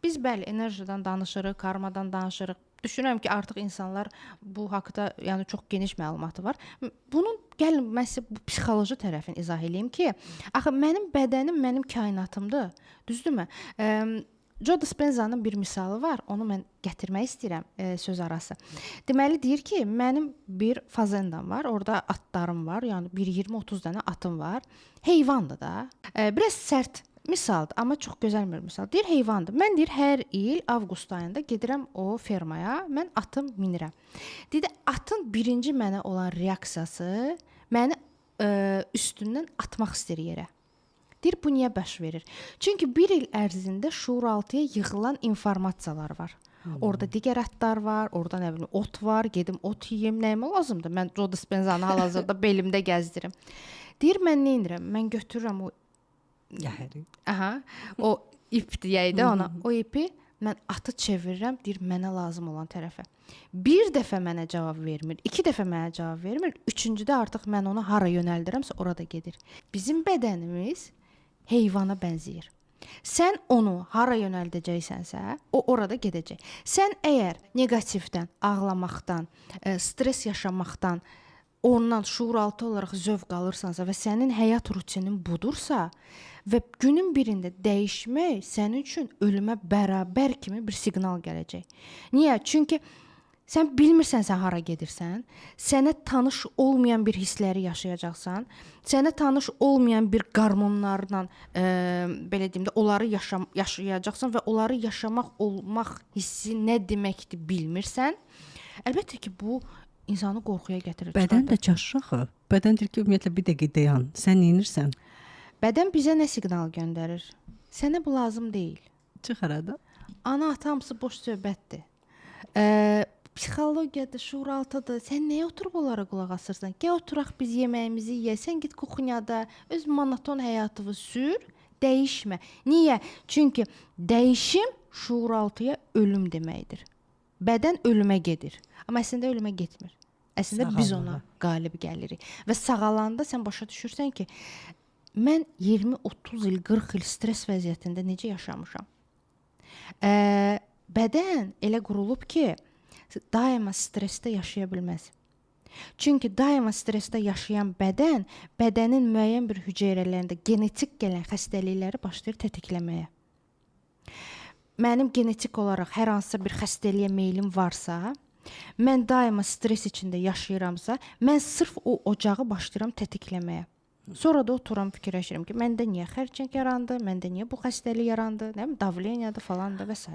Biz bəli, enerjidən danışırıq, karmadan danışırıq. Düşünürəm ki, artıq insanlar bu haqda, yəni çox geniş məlumatı var. Bunun gəlin mən sizə bu psixoloji tərəfini izah eləyim ki, axı mənim bədənim mənim kainatımdır. Düzdürmü? Joe Dispenza'nın bir misalı var. Onu mən gətirmək istəyirəm söz arası. Deməli deyir ki, mənim bir fazendam var. Orada atlarım var. Yəni bir 20-30 dənə atım var. Heyvandır da. Biraz sərt misaldır, amma çox gözəl bir misal. Deyir heyvandır. Mən deyir hər il avqust ayında gedirəm o fermaya, mən atım minirəm. Dedi atın birinci mənə olan reaksiyası məni üstündən atmaq istəyir yerə. Deyir bu niyə baş verir? Çünki bir il ərzində şuuraltıya yığılan informasiyalar var. Orada digər atlar var, orada nə bilim ot var, gedim ot yeyim, nəyimə lazımdır? Mən Joe Dispenza'nı hal-hazırda belimdə gəzdirirəm. Deyir mən nə edirəm? Mən götürürəm o Yəhəri. Aha, o ip deyək də ona. O ipi mən atı çevirirəm, deyir mənə lazım olan tərəfə. Bir dəfə mənə cavab vermir, iki dəfə mənə cavab vermir, üçüncüdə artıq mən onu hara yönəldirəmsə orada gedir. Bizim bədənimiz heyvana bənzəyir. Sən onu hara yönəldəcəksənsə, o orada gedəcək. Sən əgər neqativdən, ağlamaqdan, stres yaşamaqdan, ondan şuuraltı olaraq zövq alırsansa və sənin həyat rutinin budursa və günün birində dəyişmək sənin üçün ölümə bərabər kimi bir siqnal gələcək. Niyə? Çünki sən bilmirsən sən hara gedirsən, sənə tanış olmayan bir hissləri yaşayacaqsan, sənə tanış olmayan bir qarmonlarla, belə deyim də, onları yaşayacaqsan və onları yaşamaq olmaq hissi nə deməkdir bilmirsən. Əlbəttə ki, bu insanı qorxuya gətirir. Bədən çıxardır. də çaşır axı. Bədən deyir ki, ümumiyyətlə bir dəqiqə dayan. Sən nə edirsən? Bədən bizə nə siqnal göndərir? Sənə bu lazım deyil. Çıx arada. Ana ata hamısı boş söhbətdir. Psixologiyadır, şuuraltıdır. Sən nəyə oturub onlara qulaq asırsan? Gəl oturaq biz yeməyimizi yeyək. Sən get kuxnyada öz monoton həyatını sür, dəyişmə. Niyə? Çünki dəyişim şuuraltıya ölüm deməkdir. Bədən ölümə gedir. Amma əslində ölümə getmir. Əslində biz ona Sağalmağa. qalib gəlirik. Və sağalanda sən başa düşürsən ki, mən 20-30 il, 40 il stres vəziyyətində necə yaşamışam? Bədən elə qurulub ki, daima stressdə yaşaya bilməz. Çünki daima stressdə yaşayan bədən, bədənin müəyyən bir hüceyrələrində genetik gələn xəstəlikləri başlayır tətikləməyə. Mənim genetik olaraq hər hansısa bir xəstəliyə meylim varsa, mən daima stres içində yaşayıramsa, mən sırf o ocağı başlayıram tətikləməyə. Sonra da oturam fikirləşirəm ki, məndə niyə xərçəng yarandı, məndə niyə bu xəstəlik yarandı, nə bilim davleniyadır falandır və sairə.